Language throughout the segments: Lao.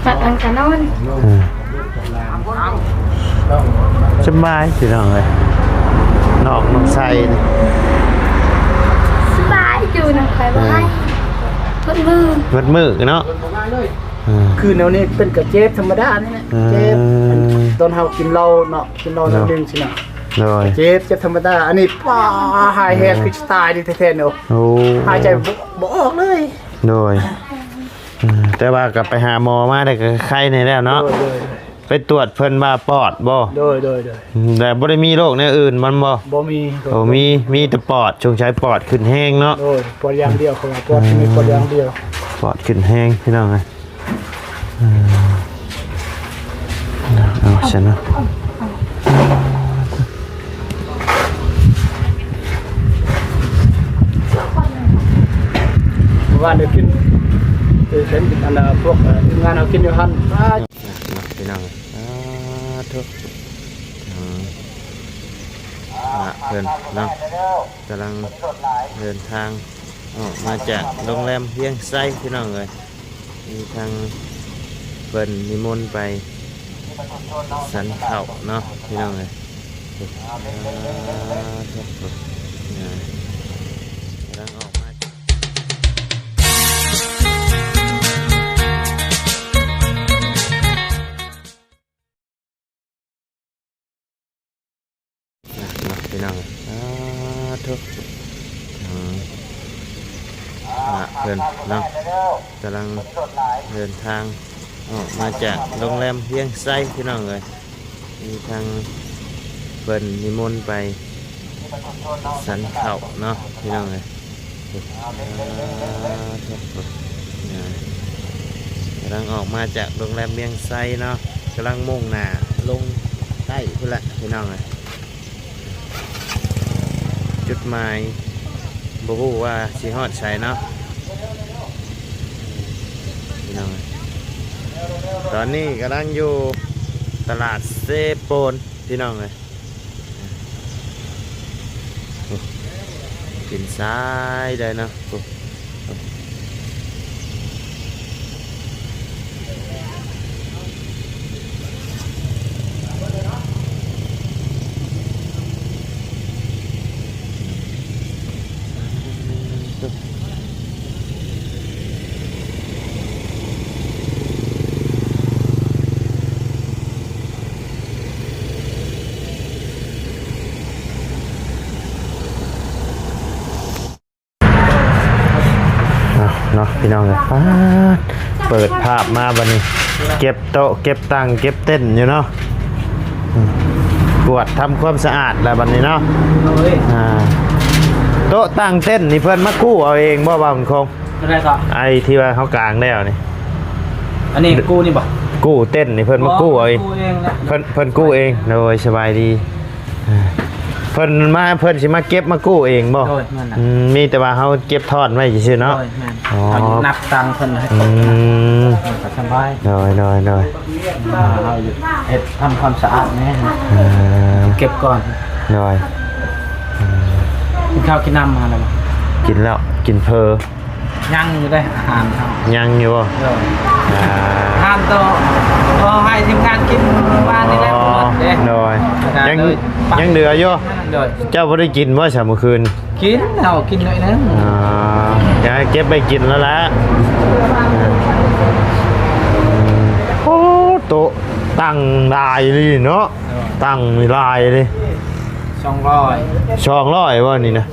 ພັກຫຼັງກະນອນ. ເອີ ສະບາຍພີ່ນ້ອງເອີຍ ນ້ອງ ນ້ອງໄຊນີ້ ສະບາຍ ຢູ່ນຳຂ້ອຍບໍ່ໃຫ້ ເອີ ເບິດມື້ ເບິດມື້ເນາະ. ເອີ ຄືແນວນີ້ເພິ່ນກະເຈັບທຳມະດານີ້ແຫຼະ ເອີ ເຈັບ ຕອນເຮົາກິນເຫຼົ້າເນາະ ກິນເຫຼົ້າໜ້ອຍໜຶ່ງຊີ້ນະ ໂດຍ ເຈັບ ເຈັບທຳມະດາ. ອັນນີ້ ປາ ຫາຍແຮງ ເອີ ຄືຊິຕາຍນີ້ແທ້ໆເນາະ. ໂອ້ ຫາຍໃຈບໍ່ ບໍ່ອອກເລີຍ. ໂດຍ ເອີ ແຕ່ວ່າກໍໄປຫາໝໍມາໄດ້ກໍໄຄແດ່ແລ້ວເນາະ. ໂດຍ ໂດຍ ໄປຕວດເພິ່ນວ່າປອດບໍ່? ໂດຍ ໂດຍ ໂດຍ ອືມ ແຕ່ບໍ່ໄດ້ມີໂລກແນວອື່ນມັນບໍ່? ບໍ່ມີ. ໂອ້ ມີ ມີແຕ່ປອດ ສົງໄສປອດຂຶ້ນແຮງເນາະ. ໂດຍ ປອດຢ່າງດຽວ ເຂົາວ່າປອດ ອືມ ມີປອດຢ່າງດຽວ ປອດຂຶ້ນແຮງພີ່ນ້ອງເອີຍ. ເອີ ເອົາຊັ້ນເນາະ. ເມື່ອວານໄດ້ກິນ ເອີ ເຫັນອັນ ພວກ ເອີ ທີມງານເຮົາກິນຢູ່ຫັ້ນ. ເນາະ ພີ່ນ້ອງ ສາທຸ ທາງພະເພິ່ນເນາະ ກຳລັງເດີນທາງອອກມາຈາກໂຮງແຮມວຽງໄຊ ພີ່ນ້ອງເອີຍ. ມີທາງເພິ່ນນິມົນໄປສັນເຂົ້າເນາະ ພີ່ນ້ອງເອີຍ. ກຳລັງອອກມາ ພີ່ນ້ອງ ສາທຸ ທາງພະເພິ່ນເນາະ ກຳລັງເດີນທາງອອກມາຈາກໂຮງແຮມວຽງໄຊ ພີ່ນ້ອງເອີຍ. ມີທາງເພິ່ນນິມົນໄປສັນເຂົ້າເນາະ ພີ່ນ້ອງເອີຍ. ກຳລັງອອກມາຈາກໂຮງແຮມວຽງໄຊເນາະ ກຳລັງມຸ່ງໜ້າລົງໃຕ້ພຸ້ນລະ ພີ່ນ້ອງເອີຍ. ຈຸດໝາຍບໍ່ຮູ້ວ່າຊິຮອດໃສເນາະ ພີ່ນ້ອງເອີຍ. ຕອນນີ້ກຳລັງຢູ່ຕະຫຼາດເຊໂປນ ພີ່ນ້ອງເອີຍ. ໂອ້ ເປັນຊາຍໄດ້ເນາະ. ໂອ້ ເອົາເນາະ ພີ່ນ້ອງເອີຍ ປາດ ເປີດພາບມາບັດນີ້ ເກັບໂຕະ ເກັບຕັ່ງ ເກັບເຕັນຢູ່ເນາະ. ອືມ ກວດທຳຄວາມສະອາດແລ້ວບັດນີ້ເນາະ. ໂດຍ ອ່າ ໂຕະຕັ່ງເຕັນນີ້ເພິ່ນມາກູ້ເອົາເອງບໍ່ ບ່າວບຸນຄົງ? ເທົ່າໃດກໍ? ໄອ້ທີ່ວ່າເຮົາກາງແລ້ວນີ້ ອັນນີ້ກູ້ນີ້ບໍ່? ກູ້ເຕັນນີ້ເພິ່ນມາກູ້ເອົາເອງ. ກູ້ເອງແຫຼະ ເພິ່ນ ເພິ່ນກູ້ເອງ. ໂດຍ ສະບາຍດີ. ເພິ່ນມາ ເພິ່ນຊິມາເກັບມາກູ້ເອງບໍ່? ໂດຍ ແມ່ນລະ. ອືມ ມີແຕ່ວ່າເຮົາເກັບທ້ອນໄວ້ຊື່ໆເນາະ. ໂດຍ ແມ່ນ. ອໍ ເຮົານັບຕັງເພິ່ນໃຫ້ຄົບ. ອືມ ມັນກໍສະບາຍ. ໂດຍ ໂດຍ ໂດຍ. ເຮົາເຮັດທຳຄວາມສະອາດແດ່ ເອີ ເກັບກ່ອນ. ໂດຍ. ກິນເຂົ້າກິນນ້ຳມາແລ້ວບໍ່? ກິນແລ້ວ ກິນເພີ. ຍັງຢູ່ເດ້ ອາຫານເຮົາ ຍັງຢູ່ບໍ່? ໂດຍ. ອ່າ ອາຫານໂຕ ໂຕໃຫ້ທີມງານກິນມື້ວານນີ້ແຫຼະ. ອໍ ເດ້ ໂດຍ ຍັງ ຍັງເຫຼືອຢູ່. ໂດຍ. ເຈົ້າບໍ່ໄດ້ກິນບໍ່ຊະມື້ຄືນ? ກິນ ເຮົາກິນໜ້ອຍໜຶ່ງ. ອ່າ ຢາກເກັບໄວ້ກິນແລ້ວລະ. ໂອ້ ໂຕະຕັ່ງຫຼາຍອີ່ຫຼີເນາະ. ໂດຍ. ຕັ່ງນີ້ຫຼາຍເດ້. ສອງຮ້ອຍ ສອງຮ້ອຍບໍ່ນີ້ນະ?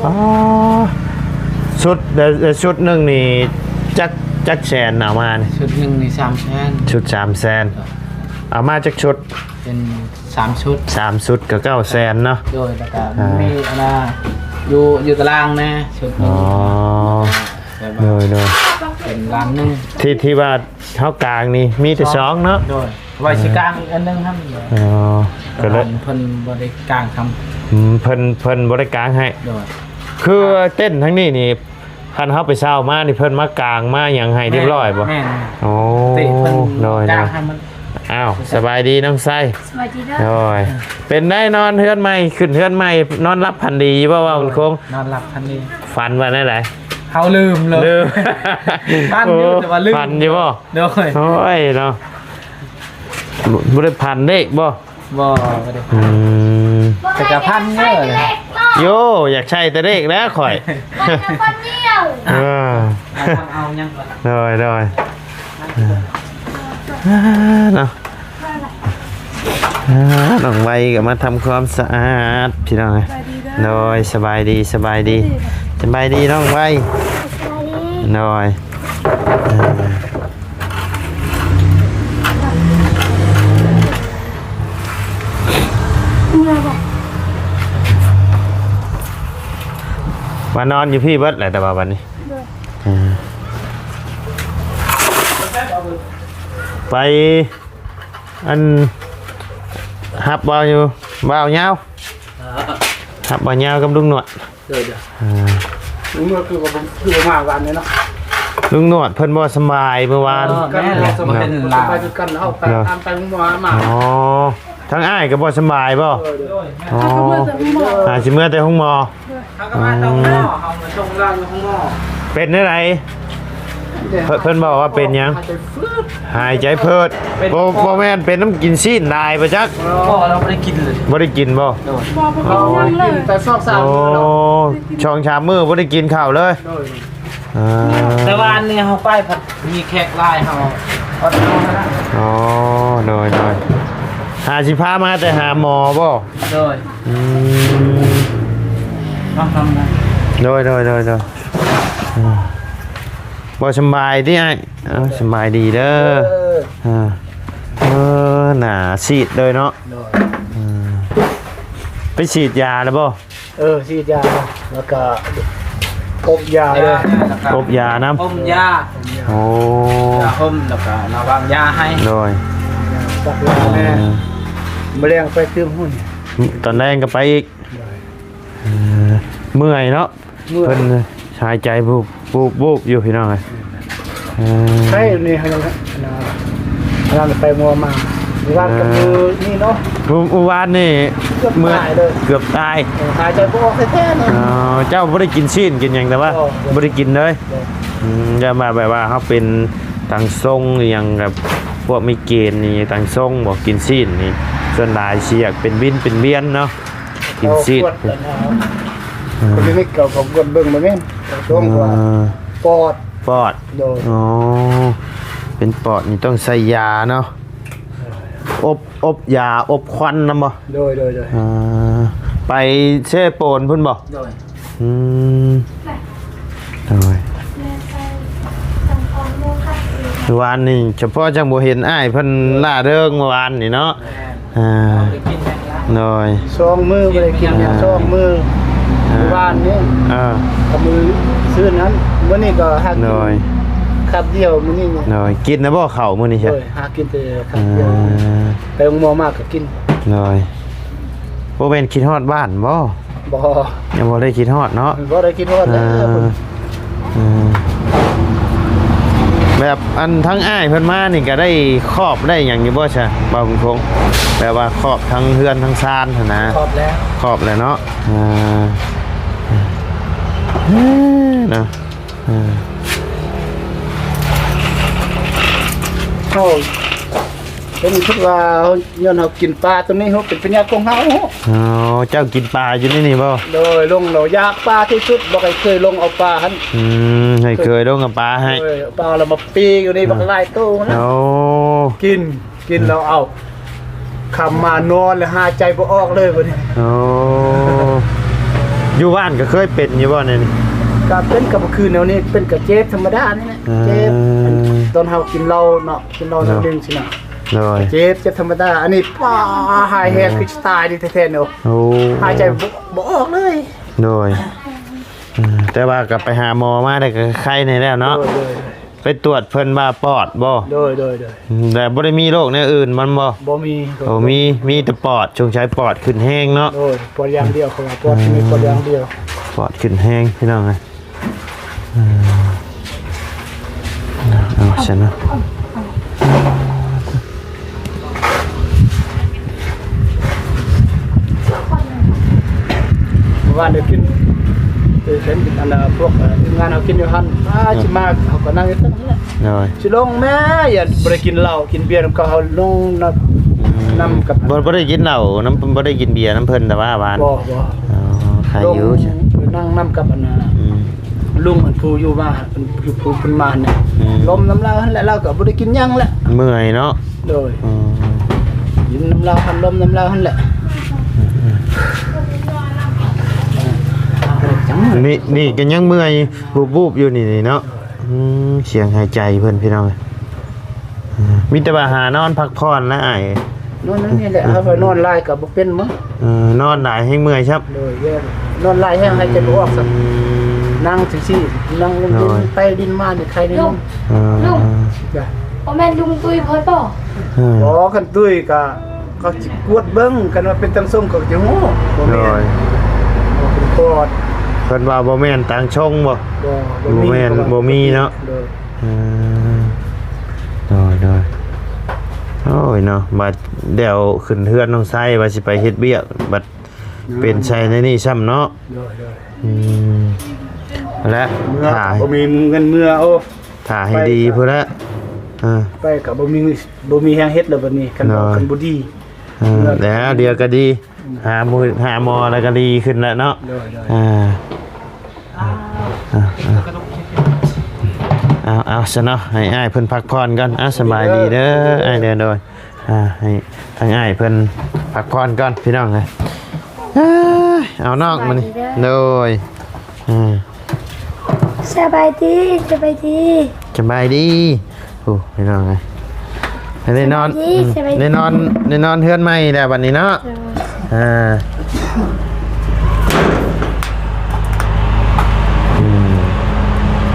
ອໍ ຊຸດ ຊຸດໜຶ່ງນີ້ຈັກ ຈັກແສນເອົາມານີ້? ຊຸດໜຶ່ງນີ້ສາມແສນ. ຊຸດສາມແສນ. ເອົາມາຈັກຊຸດ? ເປັນສາມຊຸດ. ສາມຊຸດກໍເກົ້າແສນເນາະ. ໂດຍ. ແລ້ວກໍ ອ່າ ມີອັນນ່າ ຢູ່ ຢູ່ຕາລາງແດ່ຊຸດໜຶ່ງ. ອໍ ແບບວ່າ ໂດຍ ໂດຍ. ເປັນລາງໜຶ່ງ ທີ່ ທີ່ວ່າເຮົາກາງນີ້ມີແຕ່ສອງເນາະ. ໂດຍ. ວ່າຊິກາງອີກອັນໜຶ່ງຫັ້ນ. ອໍ ກໍເລີຍ ເພິ່ນບໍ່ໄດ້ກາງຊ້ຳ. ອືມ ເພິ່ນ ເພິ່ນບໍ່ໄດ້ກາງໃຫ້. ໂດຍ. ຄືເຕັນທາງນີ້ນີ້ ຄັນເຮົາໄປເຊົ່າມານີ້ ເພິ່ນມາກາງມາຫຍັງໃຫ້ຮຽບຮ້ອຍບໍ່? ແມ່ນ. ອໍ ເພິ່ນ ໂດຍ ກາງໃຫ້ມັນ. ອ້າວ ສະບາຍດີນ້ອງໄຊ. ສະບາຍດີເດີ. ໂດຍ. ເປັນໄດນອນເຮືອນໃໝ່ ຂຶ້ນເຮືອນໃໝ່ ນອນຫຼັບຝັນດີຢູ່ບໍ່ ບ່າວບຸນຄົງ? ນອນຫຼັບຝັນດີ. ຝັນວ່າແນວໃດ? ເຂົາລືມເລີຍ ລືມ ຝັນຢູ່ ໂອ້ ແຕ່ວ່າລືມ ຝັນຢູ່ບໍ່? ໂດຍ ໂອ້ຍເນາະ ບໍ່ໄດ້ຝັນເລກບໍ່? ບໍ່ ບໍ່ໄດ້ ອືມ ແຕ່ກະຝັນເດີ ໂຢ ຢາກໃຊ້ແຕ່ເລກແລ້ວຂ້ອຍ ເອີ ເອົາຫຍັງກ່ອນ ໂດຍ ໂດຍ ເອີ ເນາະ ອ່າ ນ້ອງໄວກໍມາທຳຄວາມສະອາດພີ່ນ້ອງເອີຍ ໂດຍ ສະບາຍດີ ສະບາຍດີ ສະບາຍດີນ້ອງໄວ ໂດຍ ມານອນຢູ່ພີ້ເບິດແຫຼະ ແຕ່ວ່າບັດນີ້ ໂດຍ ອ່າ ໄປ ອັນ ຮັບບ່າວຢູ່ ບ່າວຍາວ ອ່າ ຮັບບ່າວຍາວກັບລຸງໜວດ ໂດຍ ອ່າ ລຸງໜວດຄືວ່າ ຄືວ່າມາວານນີ້ເນາະ ລຸງໜວດເພິ່ນບໍ່ສະບາຍມື້ວານ ອໍ ແມ່ນແຫຼະ ບໍ່ເປັນລາວ ໄປຄືກັນ ເຮົາໄປ ເນາະ ຕາມໄປໂຮງໝໍມາ ອໍ ທາງອ້າຍກໍບໍ່ສະບາຍບໍ່? ໂດຍ ໂດຍ ອໍ ຫາຊິເມືອແຕ່ໂຮງໝໍ ເຮົາກໍມາຕົງເນາະ ເຮົາມາສົ່ງລາວຢູ່ໂຮງໝໍ ເປັນແນວໃດ? ເພິ່ນ ເພິ່ນບອກວ່າເປັນຫຍັງ? ຫາຍໃຈເພີດ ເປັນ ບໍ່ ບໍ່ແມ່ນເປັນນຳກິນຊີ້ນຫຼາຍບໍ່ຈັກ? ບໍ່ ເຮົາບໍ່ໄດ້ກິນເລີຍ ບໍ່ໄດ້ກິນບໍ່? ໂດຍ ບໍ່ ບໍ່ກິນຫຍັງເລີຍ ແຕ່ສອງສາມມື້ເນາະ ໂອ້ ສອງສາມມື້ບໍ່ໄດ້ກິນເຂົ້າເລີຍ ໂດຍ ອ່າ ແຕ່ວ່າອັນນີ້ເຮົາໄປພັດມີແຂກຫຼາຍ ເຮົາອົດເອົາຫັ້ນນະ ອໍ ໂດຍ ໂດຍ ຫາຊິພາມາແຕ່ຫາໝໍບໍ່? ໂດຍ ອືມ ເອົາທຳນະ ໂດຍ ໂດຍ ໂດຍ ໂດຍ ອືມ ບໍ່ສຳບາຍຕິອ້າຍ? ເອົາ ສຳບາຍດີເດີ ເອີ ອ່າ ເອີ ໜ້າຊີດເລີຍເນາະ ໂດຍ ອືມ ໄປສີດຢາແລ້ວບໍ່? ເອີ ສີດຢາ ແລ້ວກໍອົບຢາເດີ ອົບຢານຳ ອົບຢາ ໂອ້ ຢາອົບ ແລ້ວກໍລະວາງຢາໃຫ້ ໂດຍ ປັກຢາແນ່ ມື້ແລງໄປຕື່ມຫຸ້ນ ຕອນແລງກໍໄປອີກ ໂດຍ ເອີ ເມື່ອຍເນາະ ເມື່ອຍ ເພິ່ນຫາຍໃຈບູບ ບູບ ບູບຢູ່ພີ່ນ້ອງເອີຍ ເອີ ໃຊ່ນີ້ຫັ້ນນະ ອັນນັ້ນໄປມົວມາ ມື້ວານກັບ ເອີ ມື້ນີ້ເນາະ ມື້ ມື້ວານນີ້ເກືອບຕາຍເລີຍ ເກືອບຕາຍ ເອີ ຫາຍໃຈບໍ່ອອກແທ້ໆນະ ອໍ ເຈົ້າບໍ່ໄດ້ກິນຊີ້ນກິນຫຍັງ ແຕ່ວ່າ ບໍ່ ບໍ່ ບໍ່ໄດ້ກິນເລີຍ ບໍ່ ອືມ ຢ່າມາແບບວ່າເຮົາເປັນທາງຊົງອີ່ຫຍັງ ແບບພວກມີເກນນີ້ ທາງຊົງບໍ່ກິນຊີ້ນນີ້ ສ່ວນຫຼາຍຊິຢາກເປັນວິນເປັນວຽນເນາະ ກິນຊີ້ນ ເອົາຂວດອັນນັ້ນ ອືມ ຄົນນີ້ເຂົາ ເຂົາກວດເບິ່ງບໍ່ແມ່ນ ເຂົາຊ່ວງວ່າ ອ່າ ປອດ ປອດ ໂດຍ ອໍ ເປັນປອດນີ້ຕ້ອງໃສ່ຢາເນາະ ອົບ ອົບຢາ ອົບຄວັນນຳບໍ່? ໂດຍ ໂດຍ ໂດຍ ອ່າ ໄປເຊໂປນພຸ້ນບໍ່? ໂດຍ ອືມ ໂດຍ ມື້ວານນີ້ສະເພາະຈັ່ງບໍ່ເຫັນອ້າຍເພິ່ນລ່າເຣິງມື້ວານນີ້ເນາະ ແມ່ນ ອ່າ ບໍ່ໄດ້ກິນຫຍັງລະ ໂດຍ ສອງມື້ບໍ່ໄດ້ກິນຫຍັງ ອ່າ ສອງມື້ ອ່າ ມື້ວານນີ້ ອ່າ ກັບມື້ຊືນນັ້ນ ມື້ນີ້ກໍຫາກິນ ໂດຍ ຄາບດຽວມື້ນີ້ ໂດຍ ກິນແລ້ວບໍ່ເຂົ້າມື້ນີ້? ໂດຍ ຫາກິນແຕ່ຄາບດຽວ ອ່າ ໄປໂຮງໝໍມາກໍກິນ ໂດຍ ບໍ່ແມ່ນຄິດຮອດບ້ານບໍ່? ບໍ່ ຍັງບໍ່ໄດ້ຄິດຮອດເນາະ ບໍ່ໄດ້ຄິດຮອດແລ້ວ ເອີ ເອີ ແບບອັນທັງອ້າຍເພິ່ນມານີ້ກໍໄດ້ຄອບໄດ້ຫຍັງຢູ່ບໍ່ຊະ ບ່າວບຸນຄົງ? ແບບວ່າຄອບທັງເຮືອນທັງຊານຫັ້ນນະ ຄອບແລ້ວ ຄອບແລ້ວເນາະ ເອີ ເອີ ເນາະ ເອີ ເຮົາ ເປັນຄືວ່າເຮົາ ຍ້ອນເຮົາກິນປາຕົວນີ້ ເຮົາເປັນພະຍາດຂອງເຮົາ. ອໍ ເຈົ້າກິນປາຢູ່ໃນນີ້ບໍ່? ໂດຍ ລົງແລ້ວຢາກປາທີ່ສຸດ ບໍ່ໃຄ່ເຄີຍລົງເອົາປາຫັ້ນ. ອືມ ໃຫ້ເຄີຍລົງເອົາປາໃຫ້. ໂດຍ ເອົາປາແລ້ວມາປີຢູ່ນີ້ ອ່າ ບັກຫຼາຍໂຕຫັ້ນນະ. ໂອ້ ກິນ ກິນແລ້ວເອົາ ຄ່ຳມານອນແລ້ວຫາຍໃຈບໍ່ອອກເລີຍບັດນີ້. ໂອ້ ຢູ່ບ້ານກໍເຄີຍເປັນຢູ່ບໍ່ແນວນີ້? ກໍເປັນ ກໍບໍ່ຄືແນວນີ້ ເປັນກະເຈັບທຳມະດານີ້ແຫຼະ. ອ່າ ເຈັບ ຕອນເຮົາກິນເຫຼົ້າເນາະ ກິນເຫຼົ້າ ເນາະ ໜ້ອຍໜຶ່ງຊີ້ນະ. ໂດຍ ເຈັບ ເຈັບທຳມະດາ ອັນນີ້ ປ້າ ຫາຍແຮງ ຄືຊິຕາຍນີ້ແທ້ໆເນາະ. ໂອ້ ຫາຍໃຈບໍ່ ບໍ່ອອກເລີຍ. ໂດຍ ເອີ ແຕ່ວ່າກໍໄປຫາໝໍມາໄດ້ກໍໄຄແດ່ແລ້ວເນາະ. ໂດຍ ໂດຍ ໂດຍ ໄປຕວດເພິ່ນວ່າປອດບໍ່? ໂດຍ ໂດຍ ໂດຍ ອືມ ແຕ່ບໍ່ໄດ້ມີໂລກແນວອື່ນມັນບໍ່? ບໍ່ມີ ບໍ່ມີ ມີແຕ່ປອດ ສົງໄສປອດຂຶ້ນແຮງເນາະ. ໂດຍ ປອດຢ່າງດຽວ ເຂົາວ່າປອດ ອືມ ມີປອດຢ່າງດຽວ ປອດຂຶ້ນແຮງ ພີ່ນ້ອງເອີຍ. ເອີ ເອົາຊັ້ນເນາະ ເມື່ອວານໄດ້ກິນ ເອີ ເຫັນອັນນ່າ ພວກ ເອີ ທີມງານເຮົາ ກິນຢູ່ຫັ້ນ ອາ ເອີ ຊິມາເຮົາກໍນັ່ງຢູ່ຫັ້ນແຫຼະ ໂດຍ ຊິລົງແມ້ ຢ່າບໍ່ໄດ້ກິນເຫຼົ້າກິນເບຍນຳເຂົາ ເຮົາລົງນຳ ອືມ ນຳກັບ ບໍ່ ບໍ່ໄດ້ກິນເຫຼົ້ານຳ ບໍ່ໄດ້ກິນເບຍນຳເພິ່ນ ແຕ່ວ່າຫວານ ບໍ່ ບໍ່ ອໍ ໃຄຢູ່ ລົງໄປນັ່ງນຳກັບອັນນັ້ນ ອືມ ລຸງອັນຜູ້ຢູ່ມາ ເພິ່ນ ຜູ້ ຜູ້ເພິ່ນມາຫັ້ນນະ ອືມ ລົມນຳລາວຫັ້ນແຫຼະ ລາວກໍບໍ່ໄດ້ກິນຫຍັງແຫຼະ ເມື່ອຍເນາະ ໂດຍ ອືມ ກິນນຳລາວຫັ້ນ ລົມນຳລາວຫັ້ນແຫຼະ ອືມ ນີ້ ນີ້ກໍຍັງເມື່ອຍວຸບໆຢູ່ນີ້ເນາະ ອືມ ສຽງຫາຍໃຈເພິ່ນ ພີ່ນ້ອງ ອືມ ມີແຕ່ວ່າຫານອນພັກຜ່ອນແຫຼະອ້າຍ ນອນແນວນີ້ແຫຼະ ເຮົາວ່ານອນຫຼາຍກໍບໍ່ເປັນໝໍ ເອີ ນອນຫຼາຍແຮງເມື່ອຍຊ້ຳ ໂດຍ ນອນຫຼາຍແຮງຫາຍໃຈບໍ່ອອກຊ້ຳ ນັ່ງຊື່ໆ ນັ່ງ ໂດຍ ຫຼິ້ນໄປຫຼິ້ນມານີ້ໄຄແນ່ນອນ ເອີ ລຸງ ບໍ່ແມ່ນລຸງຕຸ້ຍເພິ່ນບໍ່? ເອີ ບໍ່ ຄັນຕຸ້ຍກໍ ເຂົາຊິກວດເບິ່ງ ຄັນວ່າເປັນຕ່າງຊົງເຂົາກໍຊິຮູ້ ບໍ່ແມ່ນ ໂດຍ ບໍ່ເປັນປອດ ເພິ່ນວ່າບໍ່ແມ່ນຕ່າງຊົງບໍ່? ບໍ່ ບໍ່ມີ ບໍ່ມີເນາະ ໂດຍ ເອີ ໂດຍ ໂດຍ ໂອ້ຍເນາະ ບາດດຽວຂຶ້ນເຮືອນນ້ອງໄຊວ່າຊິໄປເຮັດວຽກ ບັດ ເປັນໃສ່ໃນນີ້ຊ້ຳເນາະ ໂດຍ ໂດຍ ອືມ ແລະ ເມືອ ຖ້າ ບໍ່ມີເງິນເມືອ ໂອ້ ຖ້າໃຫ້ດີພຸ້ນແຫຼະ ເອີ ໄປກໍບໍ່ມີ ບໍ່ມີແຮງເຮັດແລ້ວບັດນີ້ ຄັນ ໂດຍ ຄັນບໍ່ດີ ເອີ ແລ້ວດຽວກໍດີ ອືມ ຫາໝໍ ຫາໝໍແລ້ວກໍດີຂຶ້ນແລ້ວເນາະ ໂດຍ ໂດຍ ອ່າ ອ່າ ເອົາ ເອົາ ເອົາຊະເນາະ ໃຫ້ອ້າຍເພິ່ນພັກຜ່ອນກ່ອນ ອ່າ ສະບາຍດີເດີ ໂດຍ ອ້າຍເດີ ໂດຍ ອ່າ ໃຫ້ທາງອ້າຍເພິ່ນພັກຜ່ອນກ່ອນ ພີ່ນ້ອງເອີຍ ເອີຍ ເອົານອກມານີ້ ສະບາຍດີເດີ ໂດຍ ອ່າ ສະບາຍດີ ສະບາຍດີ ສະບາຍດີ ໂອ້ ພີ່ນ້ອງເອີຍ ໄດ້ນອນ ສະບາຍດີ ອືມ ສະບາຍດີ ໄດ້ນອນ ໄດ້ນອນເຮືອນໃໝ່ແລ້ວບັດນີ້ເນາະ ໂດຍ ອ່າ ອືມ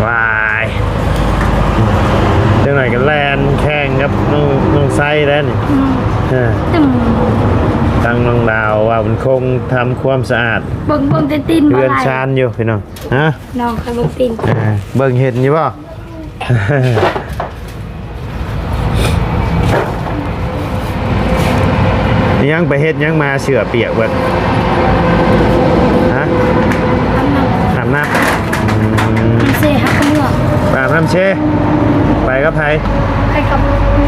ວ້າຍ ຈັກໜ້ອຍກໍແລ່ນແຂ່ງກັບນ້ອງ ນ້ອງໄຊແລ້ວນີ້ ອືມ ເອີ ຕຶ້ມ ທາງນ້ອງດາວວ່າເພິ່ນຄົງທຳຄວາມສະອາດ ເບິ່ງ ເບິ່ງແຕ່ຕີນ ເຮືອນຊານຢູ່ ພີ່ນ້ອງ ຮະ ນ້ອງຂ້ອຍເບິ່ງຕີນ ເອີ ເບິ່ງເຫັນຢູ່ບໍ່? ອີຫຍັງ ໄປເຮັດຫຍັງມາ ເສື້ອປຽກເບິດ? ຮະ? ອາບນ້ຳ ອາບນ້ຳ ອືມ ນ້ຳເຊ ຫາກະເມືອ ໄປອາບນ້ຳເຊ ໄປກັບໃຜ? ໄປກັບ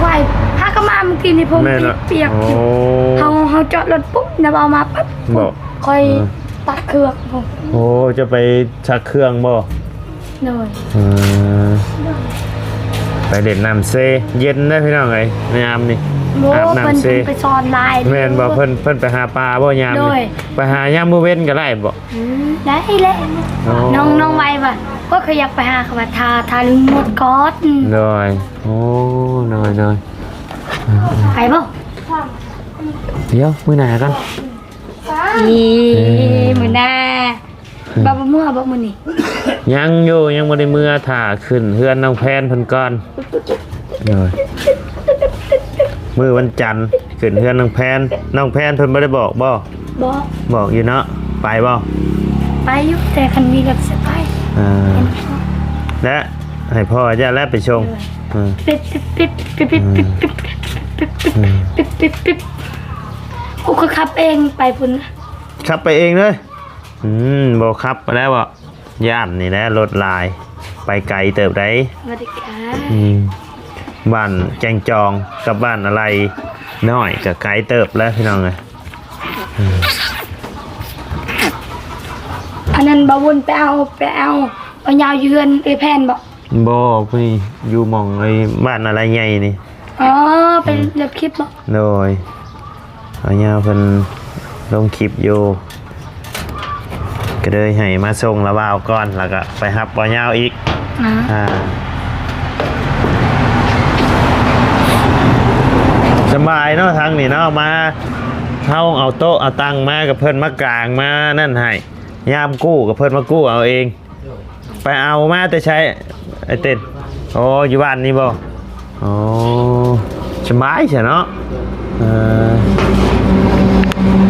ອ້າຍ ຫາກະມາມື້ກີ້ນີ້ ຜົມ ແມ່ນເນາະ ປຽກ ໂອ້ ເຮົາ ເຮົາຈອດລົດປຸບ ແລ້ວເອົາມາປັບ ບໍ່ ຂ້ອຍ ເອີ ຕັດເຄື່ອງ ໂອ້ ເຈົ້າໄປຊັກເຄື່ອງບໍ່? ໂດຍ ເອີ ໄປຫຼິ້ນນ້ຳເຊ ເຢັນເດ້ພີ່ນ້ອງເອີຍ ຍາມນີ້ ໂອ້ ອາບນ້ຳເຊ ເພິ່ນ ເພິ່ນໄປສອນຫຼາຍ ແມ່ນບໍ່? ເພິ່ນ ເພິ່ນໄປຫາປາບໍ່ຍາມນີ້? ໂດຍ ໄປຫາຍາມມື້ເວັນກໍໄດ້ບໍ່? ອືມ ໄດ້ແຫຼະ ອໍ ນ້ອງ ນ້ອງໄວວ່າ ພວກຂ້ອຍຢາກໄປຫາ ເຂົາວ່າຖ້າ ຖ້າລຸງໝົດກ່ອນ ໂດຍ ໂອ້ ໂດຍ ໂດຍ ໄປບໍ່? ດຽວ ມື້ໜ້າກ່ອນ ອີ ເອີ ມື້ໜ້າ ອືມ ບໍ່ ບໍ່ເມືອບໍ່ມື້ນີ້? ຍັງຢູ່ ຍັງບໍ່ໄດ້ເມືອ ຖ້າຂຶ້ນເຮືອນນ້ອງແພນເພິ່ນກ່ອນ ໂດຍ ມື້ວັນຈັນຂຶ້ນເຮືອນນ້ອງແພນ ນ້ອງແພນເພິ່ນບໍ່ໄດ້ບອກບໍ່? ບໍ່ ບອກຢູ່ເນາະ ໄປບໍ່? ໄປຢູ່ ແຕ່ຄັນມີລົດຊິໄປ ອ່າ ແລະ ໃຫ້ພໍ່ເຈົ້າແຫຼະໄປສົ່ງ ໂດຍ ເອີ ປິດ ປິດ ປິດ ປິດ ປິດ ປິດ ປິດ ປິດ ປິດ ປິດ ໂອ້ ຂ້ອຍຂັບເອງໄປພຸ້ນ ຂັບໄປເອງເລີຍ ອືມ ບໍ່ຂັບແລ້ວບໍ່ ຢ້ານນີ້ແຫຼະ ລົດຫຼາຍ ໄປໄກເຕີບໃດ ສະຫວັດດີຄ່ະ ອືມ ບ້ານແກ້ງຈອງກັບບ້ານອາໄລນ້ອຍກໍໄກເຕີບແລ້ວ ພີ່ນ້ອງເອີຍ ອືມ ອັນນັ້ນ ບ່າວບຸນໄປເອົາ ໄປເອົາ ບ່າວຍາວຢູ່ເຮືອນເອື້ອຍແພນບໍ່? ບໍ່ ຜູ້ນີ້ຢູ່ໝ່ອງໄອ້ບ້ານອາໄລໃຫຍ່ນີ້ ອໍ ເປັນ ອືມ ເລີບຄລິບບໍ່? ໂດຍ ບ່າວຍາວເພິ່ນລົງຄລິບຢູ່ ກໍເລີຍໃຫ້ມາສົ່ງລາວບ່າວກ່ອນ ແລ້ວກໍໄປຮັບບ່າວຍາວອີກ ອ່າ ອ່າ ສະບາຍເນາະ ທາງນີ້ເນາະ ມາ ເຮົາເອົາໂຕະເອົາຕັ່ງມາ ກໍເພິ່ນມາກາງມານັ້ນໃຫ້ ຍາມກູ້ກໍເພິ່ນມາກູ້ເອົາເອງ ໂດຍ ໄປເອົາມາແຕ່ໃສອ້າຍເຕັ້ນ? ໂອ້ ຢູ່ບ້ານນີ້ບໍ່? ໂອ້ ສະບາຍຊະເນາະ ເອີ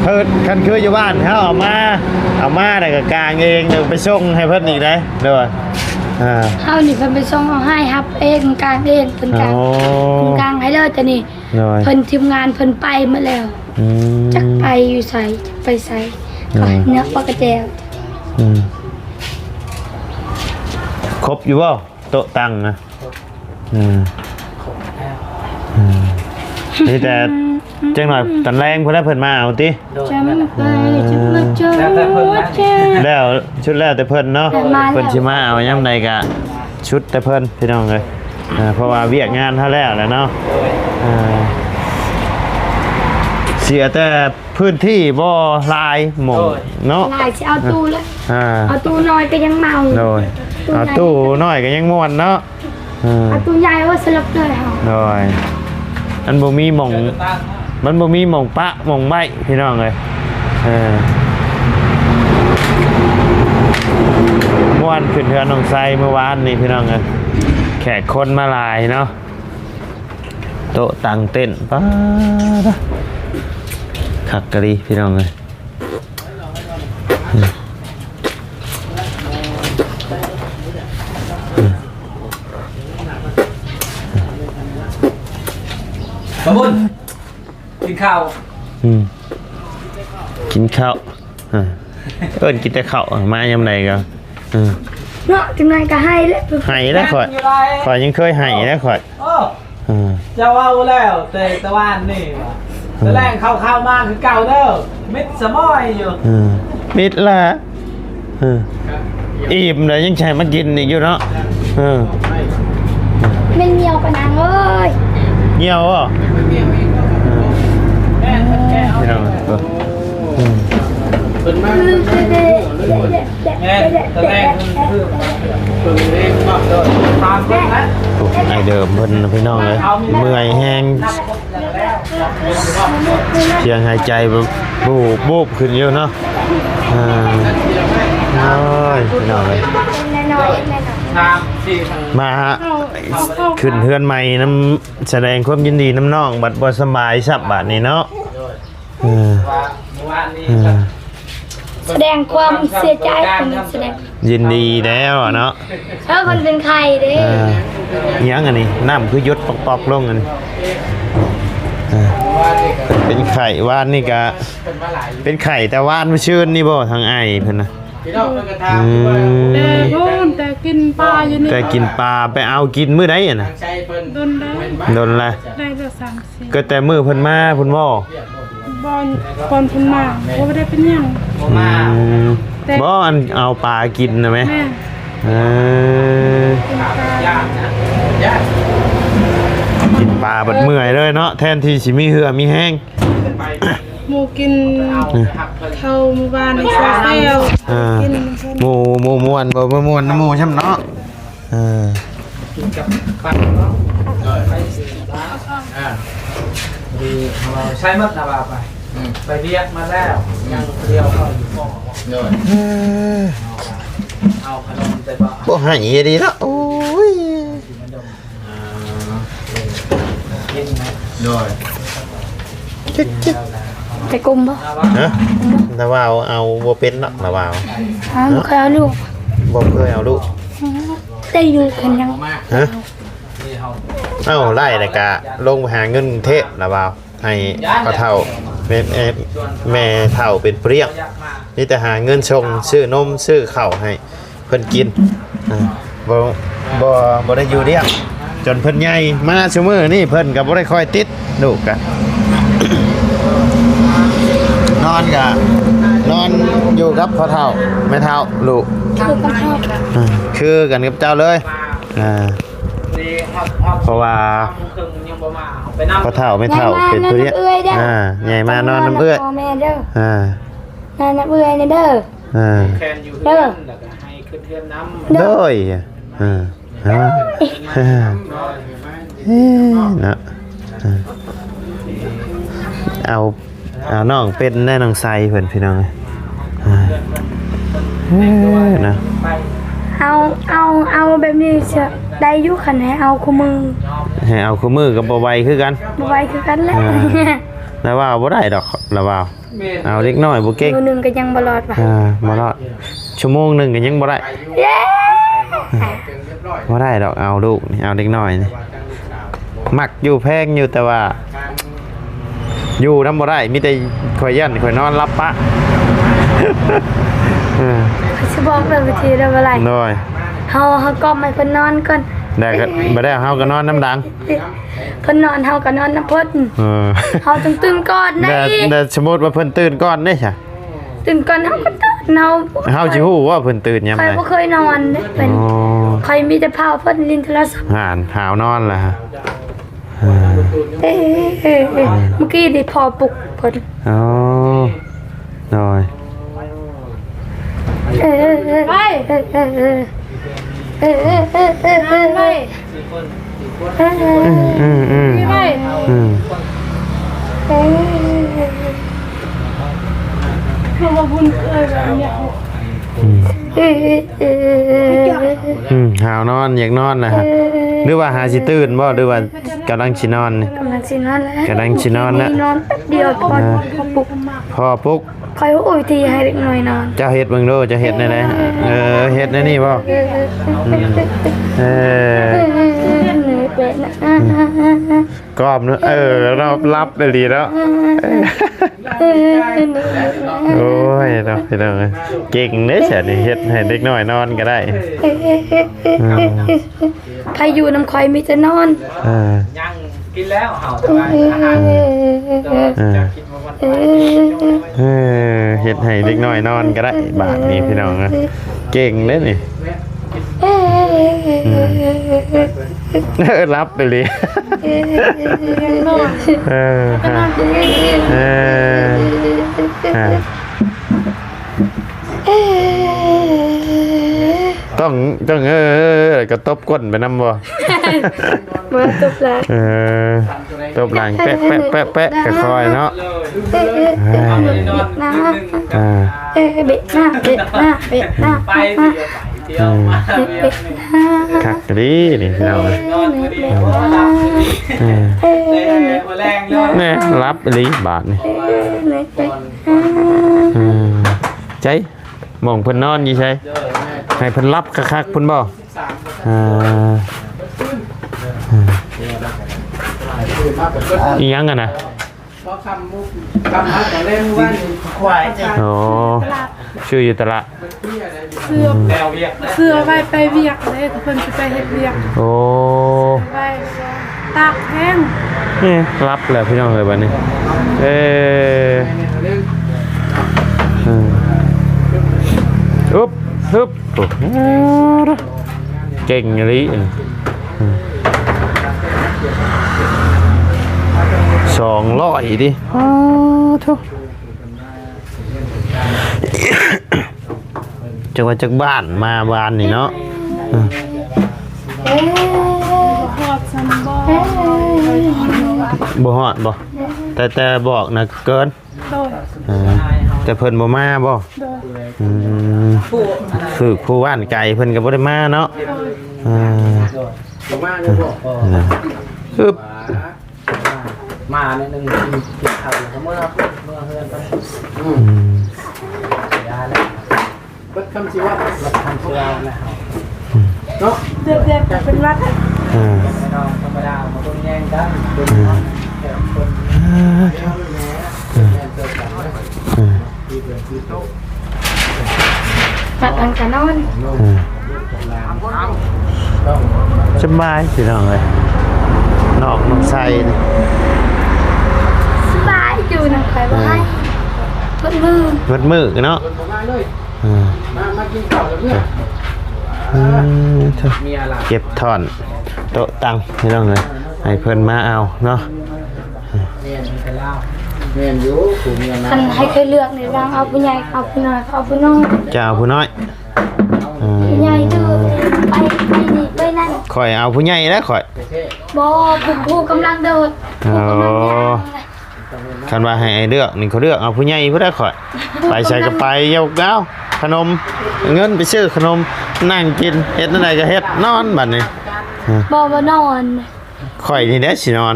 ຄື ຄັນຄືຢູ່ບ້ານເຮົາເອົາມາ ເອົາມາແລ້ວກໍກາງເອງ ແລ້ວໄປສົ່ງໃຫ້ເພິ່ນອີກເດ້ ໂດຍ ເອີ ເຮົານີ້ເພິ່ນໄປສົ່ງເອົາໃຫ້ ຮັບເອງ ກາງເອງ ເພິ່ນກາງ ໂອ້ ເພິ່ນກາງໃຫ້ເລີຍ ແຕ່ນີ້ ໂດຍ ເພິ່ນ ທີມງານເພິ່ນໄປໝົດແລ້ວ ອືມ ຈັກໄປຢູ່ໃສ ຈັກໄປໃສ ໂດຍ ເນາະ ປາກະແຈວ ອືມ ໂຄ ຄົບຢູ່ບໍ່ ໂຕະຕັ່ງນະ? ເອີ ເອີ ມີແຕ່ຈັກໜ່ອຍຕອນແລງພຸ້ນແຫຼະເພິ່ນມາເອົາຕິ. ໂດຍ ຈຳໄປ ຈະມາຈອງຫົວໃຈ ແລ້ວ ສຸດແລ້ວແຕ່ເພິ່ນເນາະ ເພິ່ນມາແລ້ວ ເພິ່ນຊິມາເອົາຍາມໃດກະສຸດແຕ່ເພິ່ນ ພີ່ນ້ອງເອີຍ. ເອີ ເພາະວ່າວຽກງານເຮົາແລ້ວແຫຼະເນາະ. ເອີ ເສຍແຕ່ ພື້ນທີ່ບໍ່ຫຼາຍໝ່ອງ ໂດຍ ເນາະ ຫຼາຍຊິເອົາຕູ້ແລ້ວ ອ່າ ເອົາຕູ້ນ້ອຍກໍຍັງເມົາ ໂດຍ ຕູ້ໃຫຍ່ ເອົາຕູ້ນ້ອຍກໍຍັງມ່ວນເນາະ. ເອີ ເອົາຕູ້ໃຫຍ່ ໂອ້ ສະຫຼົບເລີຍເຮົາ ໂດຍ ມັນບໍ່ມີໝ່ອງ ມັນບໍ່ມີໝ່ອງປະໝ່ອງໄວ້ ພີ່ນ້ອງເອີຍ. ເອີ ມ່ວນຂຶ້ນເຮືອນນ້ອງໄຊມື້ວານນີ້ ພີ່ນ້ອງເອີຍ ແຂກຄົນມາຫຼາຍເນາະ. ໂຕະຕັ່ງເຕັ້ນ ປາດ ຄັກກະລີ ພີ່ນ້ອງເອີຍ. ຂະບຸນ ກິນເຂົ້າ ອືມ ກິນເຂົ້າ ອ່າ ເອີ້ນກິນແຕ່ເຂົ້າ ມາຍາມໃດກໍ ເອີ ເນາະ ຈັກໜ່ອຍກໍໄຫ້ແຫຼະ ໄຫ້ແລ້ວຂ້ອຍ ຂ້ອຍຍັງເຄີຍໄຫ້ແລ້ວຂ້ອຍ. ໂອ້ ເອີ ເຈົ້າເວົ້າແລ້ວແຕ່ຕະວານນີ້ວ່າ ເອີ ຕະແລງເຂົ້າໆມາຄືເກົ່າເດີ ມິດສະໝອຍຢູ່ ເອີ ມິດລະ ເອີ ອີ່ມແລ້ວຍັງໃຫ້ມາກິນອີກຢູ່ເນາະ. ເອີ ແມ່ນຍ່ຽວປານາງເອີຍ ຍ່ຽວບໍ່? ເອີ ພີ່ນ້ອງເອີຍ ອືມ ເພິ່ນມາ ແມ່ນ ຕອນແລກເພິ່ນຄື ເພິ່ນເອງເນາະ ຕາມເພິ່ນນະ ໄອ້ເດີມເພິ່ນ ພີ່ນ້ອງເອີຍ ເມື່ອຍແຮງ ພຽງຫາຍໃຈບູບໆຂຶ້ນຢູ່ເນາະ. ເອີ ໂອ້ຍ ພີ່ນ້ອງເອີຍ ມາຂຶ້ນເຮືອນໃໝ່ນຳ ສະແດງຄວາມຍິນດີນຳນ້ອງ ບັດບໍ່ສະບາຍຊ້ຳບາດນີ້ເນາະ. ເອີ ວ່າເມື່ອວານນີ້ ເອີ ສະແດງຄວາມເສຍໃຈ ເພິ່ນສະແດງ ຍິນດີແລ້ວເນາະ. ເອີ ເພິ່ນເປັນໄຂ້ເດ້. ເອີ ອີຫຍັງອັນນີ້ ນ້ຳຄືຢົດປອກໆລົງອັນນີ້. ເອີ ເປັນໄຂ້ ວານນີ້ກະເປັນໄຂ້ ແຕ່ວານມື້ຊືນນີ້ບໍ່ ທາງອ້າຍເພິ່ນນະ. ພີ່ນ້ອງເພິ່ນກໍຖາມຢູ່ວ່າ ອືມ ແຕ່ພຸ້ນ ແຕ່ກິນປາຢູ່ນີ້ ແຕ່ກິນປາ ໄປເອົາກິນມື້ໃດຫັ້ນນະ? ດົນແລ້ວ ດົນແລ້ວ ໄດ້ແຕ່ສາມສີ່ ກໍແຕ່ມື້ເພິ່ນມາພຸ້ນບໍ່? ບໍ່ ກ່ອນເພິ່ນມາ ບໍ່ໄດ້ເປັນຫຍັງ ບໍ່ມາ ອືມ ແຕ່ ບໍ່ ອັນເອົາປາກິນນະແມ່. ແມ່ນ ເອີ ກິນປາ ກິນປາບັດເມື່ອຍເລີຍເນາະ ແທນທີ່ຊິມີເຫື່ອມີແຮງ. ໝູ່ກິນ ອືມ ເຂົ້າມື້ວານນີ້ ເອີ ກິນ ໝູ່ ໝູ່ມ່ວນບໍ່? ບໍ່ມ່ວນນຳໝູ່ຊ້ຳເນາະ. ເອີ ກິນກັບປັ້ນເນາະ. ໂດຍ ອ່າ ພໍດີເຮົາໃຊ້ໝົດນະວ່າໄປ ອືມ ໄປວຽກມາແລ້ວ ອືມ ຍັງດຽວເຮົາຢູ່ບໍ່. ໂດຍ ເອີ ເອົາຂະໜົມໃສ່ບໍ່ ບໍ່ໃຫ້ດີເນາະ. ໂອ້ຍ ໂດຍ ແຕ່ກຸມບໍ່? ຮະ? ລາວເອົາ ເອົາບໍ່ເປັນເນາະ ລາວເອົາ. ອ້າວ ບໍ່ເຄີຍເອົາລູກ ບໍ່ເຄີຍເອົາລູກ. ໄດ້ຢູ່ເພິ່ນຍັງ ຮະ? ເອົ້າ ໄດ້ແລ້ວກະລົງໄປຫາເງິນກຸງເທບ ລາວເອົາ ໃຫ້ພໍ່ເຖົ້າ ແມ່ ແມ່ເຖົ້າເປັນຜູ້ລ້ຽງ. ມີແຕ່ຫາເງິນສົ່ງ ຊື້ນົມ ຊື້ເຂົ້າໃຫ້ ເພິ່ນກິນ ອ່າ ບໍ່ ບໍ່ ບໍ່ໄດ້ຢູ່ລ້ຽງ ຈົນເພິ່ນໃຫຍ່ມາຊຸມື້ນີ້ ເພິ່ນກໍບໍ່ໄດ້ຄ່ອຍຕິດ ລູກກະ ນອນກະນອນຢູ່ກັບພໍ່ເຖົ້າແມ່ເຖົ້າ ລູກ ຄືກັນເຮົາ ອ່າ ຄືກັນກັບເຈົ້າເລີຍ ອ່າ ເພາະວ່າພໍ່ເຖົ້າແມ່ເຖົ້າເປັນຜູ້ລ້ຽງ ອ່າ ໃຫຍ່ມານອນນຳເອື້ອຍ ພໍ່ແມ່ເດີ ອ່າ ນອນນຳເອື້ອຍແດ່ເດີ ອ່າ ແຄນຢູ່ເຮືອນ ແລ້ວກໍໃຫ້ຂຶ້ນເຮືອນນຳ ໂດຍ ໂດຍ ອ່າ ເນາະ ເອົາ ເອົານ້ອງເປັນແດ່ ນ້ອງໄຊເພິ່ນ ພີ່ນ້ອງ ອ່າ ເນາະ ເອົາ ເອົາ ເອົາແບບນີ້ ໄດ້ຢູ່ ຄັນໃຫ້ເອົາຄູ່ມື້ ໃຫ້ເອົາຄູ່ມື້ກໍບໍ່ໄຫວຄືກັນ ບໍ່ໄຫວຄືກັນແຫຼະ ອ່າ ລາວວ່າບໍ່ໄດ້ດອກ ລາວວ່າ ແມ່ນ ເອົາເດັກນ້ອຍບໍ່ເກັ່ງ ມື້ໜຶ່ງກໍຍັງບໍ່ລອດວ່າ ອ່າ ບໍ່ລອດ ຊົ່ວໂມງໜຶ່ງກໍຍັງບໍ່ໄດ້ ເຢ້ ບໍ່ໄດ້ດອກ ເອົາລູກນີ້ ເອົາເດັກນ້ອຍນີ້ ມັກຢູ່ແພງຢູ່ ແຕ່ວ່າຢູ່ນຳບໍ່ໄດ້ ມີແຕ່ຂ້ອຍຢ້ານຂ້ອຍນອນຫຼັບປະ ເອີ ຊິບອກເລີຍ ວິທີເລີຍບໍ່ໄດ້ ໂດຍ ເຮົາ ເຮົາກ້ອມໃຫ້ເພິ່ນນອນກ່ອນ ແລ້ວກໍ ບາດແລ້ວເຮົາກໍນອນນຳຫຼັງ ເພິ່ນນອນເຮົາກໍນອນນຳເພິ່ນ ເອີ ເຮົາຈຶ່ງຕື່ນກ່ອນໄດ້ ແຕ່ ແຕ່ສົມມຸດວ່າເພິ່ນຕື່ນກ່ອນເດ້ຊະ ຕື່ນກ່ອນເຮົາກໍຕື່ນ ເຮົາ ເຮົາຊິຮູ້ວ່າເພິ່ນຕື່ນຍາມໃດ ຂ້ອຍບໍ່ເຄີຍນອນເດ້ເພິ່ນ ອໍ ຂ້ອຍມີແຕ່ພາເພິ່ນຫຼິ້ນໂທລະສັບ ຫາວນອນລະ ເອີ ເອີ ເອີ ເອີ ເມື່ອກີ້ນີ້ພໍ່ປຸກເພິ່ນ ອໍ ໂດຍ ເອີ ເອີ ເອີ ໄປ ເອີ ເອີ ເອີ ໄປ ອືມ ອືມ ອືມ ໄປ ອືມ ຄືວ່າບຸນເອີຍແບບເນີ້ຍ ອືມ ອືມ ຫາວນອນ ຢາກນອນນະ ເອີ ຫຼືວ່າຫາຊິຕື່ນບໍ່ ຫຼືວ່າ ກຳລັງຊິນອນນີ້ ກຳລັງຊິນອນແລ້ວ ກຳລັງຊິນອນແລ້ວ ນອນແປັບດຽວ ພໍ່ ເອີ ພໍ່ປຸກ ພໍ່ປຸກ ຂ້ອຍຮູ້ວິທີໃຫ້ເດັກນ້ອຍນອນ ເຈົ້າເຮັດເບິ່ງດູ ເຈົ້າເຮັດແນວໃດ ເອີ ເອີ ເຮັດແນວນີ້ບໍ່ ເອີ ເອີ ເອີ ເອີ ເອີ ເອີ ເອີ ເອີ ເອີ ກ້ອມເນາະ ເອີ ລັບ ລັບອີ່ຫຼີເນາະ ເອີ ເອີ ເອີ ໂອ້ຍເນາະ ພີ່ນ້ອງເອີຍ ເກັ່ງເດ້ຊະນີ້ ເຮັດໃຫ້ເດັກນ້ອຍນອນກໍໄດ້ ເອີ ເອີ ເອີ ເອີ ອືມ ໃຜຢູ່ນຳຂ້ອຍມີແຕ່ນອນ ເອີ ຍັງກິນແລ້ວເຮົາ ເອີ ເອີ ເອີ ເຮັດໃຫ້ເດັກນ້ອຍນອນກໍໄດ້ ບາດນີ້ພີ່ນ້ອງເອີຍ ເກັ່ງເດ້ນີ້ ເອີ ເອີ ຫຼັບໄປເລີຍ ເອີ ເອີ ເອີ ຕ້ອງ ຕ້ອງ ເອີ ແລ້ວກໍຕົບກົ້ນໄປນຳບໍ່? ບໍ່ຕົບຫຼາຍ ເອີ ຕົບຫຼັງແປະ ແປະ ແປະ ແປະ ຄ່ອຍໆເນາະ ເອີ ເອີ ເອີ ເອີ ເອີ ເບະໜ້າ ເບະໜ້າ ເບະໜ້າ ເອີ ເບະໜ້າ ເອີ ເອີ ຄັກອີ່ຫຼີນີ້ພີ່ນ້ອງເອີຍ ເອີ ເອີ ເອີ ເອີ ແນ່ ຫຼັບອີ່ຫຼີບາດນີ້ ເອີ ເອີ ເອີ ເອີ ໃຈ ໝ່ອງເພິ່ນນອນຢູ່ໃສ? ໃຫ້ເພິ່ນຫຼັບຄັກໆພຸ້ນບໍ່? ອ່າ ອີ່ຫຍັງຫັ້ນນະ? ອໍ ຊື້ຢູ່ຕະຫຼາດ ເສື້ອ ເສື້ອໄວ້ໄປວຽກເດ້ ເພິ່ນຊິໄປເຮັດວຽກ ໂອ້ ໄວ້ ຕາກແຫ້ງ ນີ້ ຫຼັບແລ້ວພີ່ນ້ອງເອີຍ ບາດນີ້ ເອີ ອືມ ອຶບ ຮຶບ ໂອ້ ເກັ່ງອີ່ຫຼີ ອືມ ສອງຮ້ອຍຕິ ອ້າ ໂທ້ ຈັກວ່າຈັກບ້ານມາບ້ານນີ້ເນາະ ເອີ ບໍ່ຮອດຊ້ຳບໍ່ ບໍ່ຮອດບໍ່ ແຕ່ ແຕ່ບອກນະເກີນ ໂດຍ ເອີ ແຕ່ເພິ່ນບໍ່ມາບໍ່? ໂດຍ ອືມ ຄືຜູ້ບ້ານໄກເພິ່ນກໍບໍ່ໄດ້ມາເນາະ ໂດຍ ເອີ ບໍ່ມາເລີຍບໍ່? ອືມ ອຶບ ມາໜ້ອຍໜຶ່ງ ກິນ ກິນເຂົ້າແລ້ວກໍເມືອ ເມືອເຮືອນໄປ ອືມ ອືມ ຢ່າແລ້ວ ເບິດຄຳຊິເວົ້າ ເບິດຄຳຊິເວົ້ານະ ເນາະ ເດືອດໆ ເປັນຫວັດ ເອີ ທຳມະດາ ມາເບິ່ງແຍງກັນ ເບິ່ງ ເອີ ເບິ່ງ ເອີ ເອີ ມາກັນກະນອນ ເອີ ສະບາຍພີ່ນ້ອງເອີຍ ນ້ອງ ນ້ອງໄຊນີ້ ສະບາຍ ຢູ່ນຳຂ້ອຍບໍ່ໃຫ້ ເອີ ເບິດມື້ ເບິດມື້ເນາະ ເອີ ມາ ມາກິນເຂົ້າແລ້ວເມືອ ເອີ ເກັບຖອນໂຕະຕັ່ງພີ່ນ້ອງເອີຍ ໃຫ້ເພິ່ນມາເອົາເນາະ ແມ່ນ ແມ່ນຢູ່ ຜູ້ເມຍນາ ຄັນໃຫ້ຂ້ອຍເລືອກນີ້ ລະຫວ່າງເອົາຜູ້ໃຫຍ່ ເອົາຜູ້ນ້ອຍ ເອົາຜູ້ນ້ອຍ ຈະເອົາຜູ້ນ້ອຍ ເອີ ຜູ້ໃຫຍ່ດື້ ໄປ ໄປນີ້ ໄປນັ້ນ ຂ້ອຍເອົາຜູ້ໃຫຍ່ແຫຼະຂ້ອຍ ບໍ່ ຜູ້ ຜູ້ກຳລັງເດີນ ຜູ້ກຳລັງຍ່າງ ຄັນວ່າໃຫ້ອ້າຍເລືອກນີ້ ຂ້ອຍເລືອກເອົາຜູ້ໃຫຍ່ພຸ້ນແຫຼະຂ້ອຍ ໄປໃສກໍໄປ ຢາກເອົາຂະໜົມ ເງິນໄປຊື້ຂະໜົມ ນັ່ງກິນ ເຮັດແນວໃດກໍເຮັດ ນອນບາດນີ້ ບໍ່ ບໍ່ນອນ ຂ້ອຍນີ້ແຫຼະຊິນອນ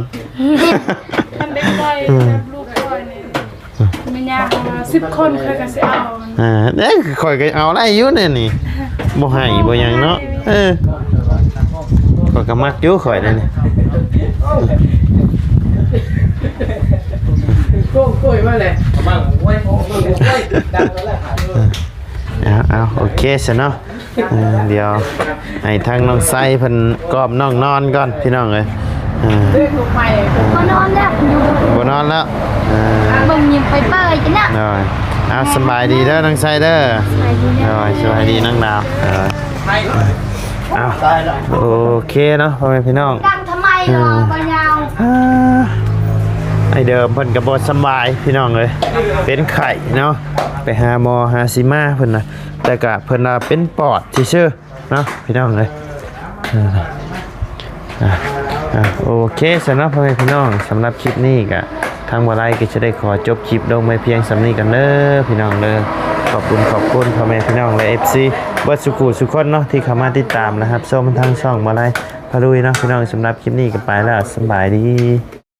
ຄັນເດັກນ້ອຍແບບລູກຂ້ອຍນີ້ ແມ່ຍ່າເຮົາວ່າສິບຄົນຂ້ອຍກໍຊິເອົາ ອ່າ ເອີ ຂ້ອຍກໍເອົາໄດ້ຢູ່ແນວນີ້ ບໍ່ໃຫ້ບໍ່ຫຍັງເນາະ ເອີ ຂ້ອຍກໍມັກຢູ່ຂ້ອຍແນວນີ້ ໂກງໂກຍມາແຫຼະ ເອົາ ເອົາ ໂອເຄຊະເນາະ ເອີ ດຽວໃຫ້ທາງນ້ອງໄຊເພິ່ນກອມນ້ອງນອນກ່ອນພີ່ນ້ອງເອີຍ. ເອີ ບໍ່ນອນແລ້ວ ບໍ່ນອນແລ້ວ. ເອີ ເບິ່ງຍິງໄປເປີດຢູ່ນະ. ໂດຍ ເອົາ ສະບາຍດີເດີນ້ອງໄຊເດີ. ສະບາຍດີເດີ. ໂດຍ ສະບາຍດີນ້ອງດາວ. ເອີ ເອົາ ໂອເຄເນາະ ພໍ່ແມ່ພີ່ນ້ອງ. ເອີ ອ້າຍເດີມເພິ່ນກໍບໍ່ສະບາຍພີ່ນ້ອງເອີຍ ເປັນໄຂ້ເນາະ ໄປຫາໝໍຫາຊິມາເພິ່ນນະ ແຕ່ກະເພິ່ນວ່າເປັນປອດຊື່ໆເນາະພີ່ນ້ອງເອີຍ. ເອີ ອ່າ ອ່າ ໂອເຄຊັ້ນເນາະ ພໍ່ແມ່ພີ່ນ້ອງ ສຳລັບຄລິບນີ້ກະ ທາງບໍ່ໄລກໍຈະໄດ້ຂໍຈົບຄລິບລົງໄວ້ພຽງສ່ຳນີ້ກ່ອນເດີພີ່ນ້ອງເດີ. ຂອບຄຸນ ຂອບຄຸນພໍ່ແມ່ພີ່ນ້ອງ ແລະ ເອັຟຊີ ເບິດສູ່ຜູ້ສູ່ຄົນເນາະ ທີ່ເຂົ້າມາຕິດຕາມ ແລະ ຮັບຊົມທາງຊ່ອງບໍ່ໄລພາລຸຍເນາະພີ່ນ້ອງ. ສຳລັບຄລິບນີ້ກໍໄປແລ້ວ ສະບາຍດີ.